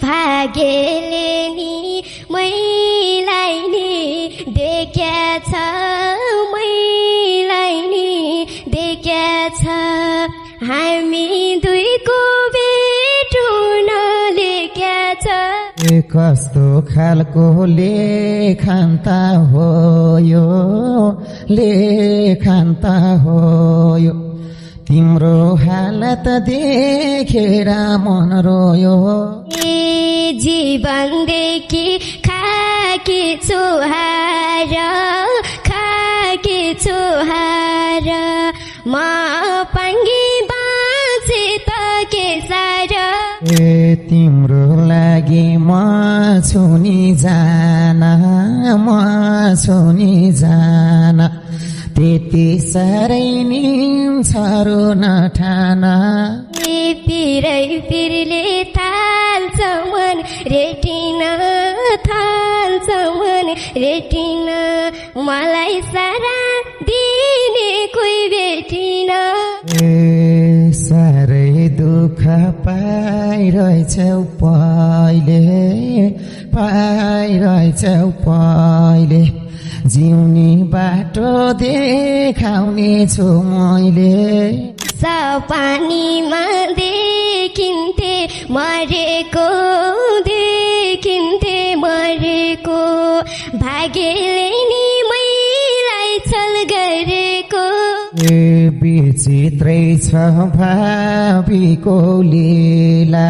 भाग्यले नि मैलाई नि देख्याछ मैलाई नि देख्याछ हामी दुईको भेट हुन लेख्याछ कस्तो खालको लेखन त हो यो लेखन त हो यो तिम्रो हालत देखेर मन रोयो जीवनदेखि खाकी छुहार म पाङ्गी बाँचे त के सार तिम्रो लागि म छुनी जान त्यति साह्रै नि छरो नठान पिरै पिरले थाल्छ मन रेटिन मलाई सारा दिने कोही भेटिन साह्रै दुःख पाइरहेछौ पहिले जिउने बाटो देखाउने छु मैले सपानीमा देखिन्थे मरेको भाग्यले नि मैलाई छल गरेको विचित्रै छ भावीको लीला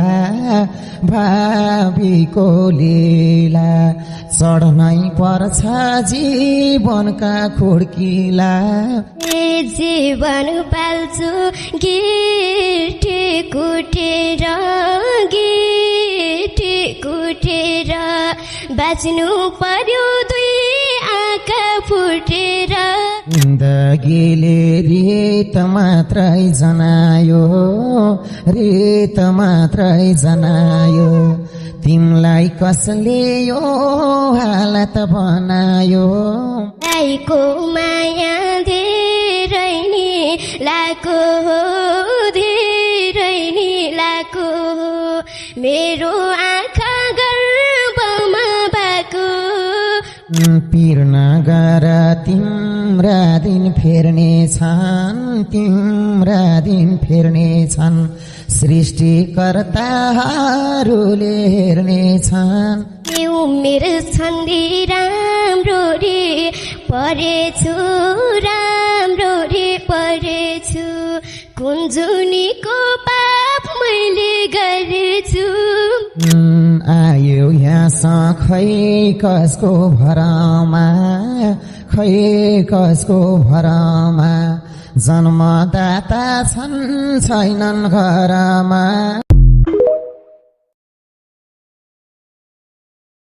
चढ्नै पर्छ जीवनका खुड्किला जीवन पाल्छु गिटे कुटेर बाँच्नु पर्यो दुई आँखा फुटेर जिन्दगीले रेत मात्रै जनायो तिमलाई कसले यो हालत बनायो आइको माया धेरै नि लाको मेरो आँखा गर्भमा भएको पिर्न गर तिम्रा दिन फेर्नेछन् सृष्टिकर्ताहरूले हेर्नेछन् उमेर छन्दी राम्रो रे परेछु कुञ्जुनीको पाप मैले गरेछु आयो यहाँ खै कसको भरमा जन्मदाता छैनन् घरमा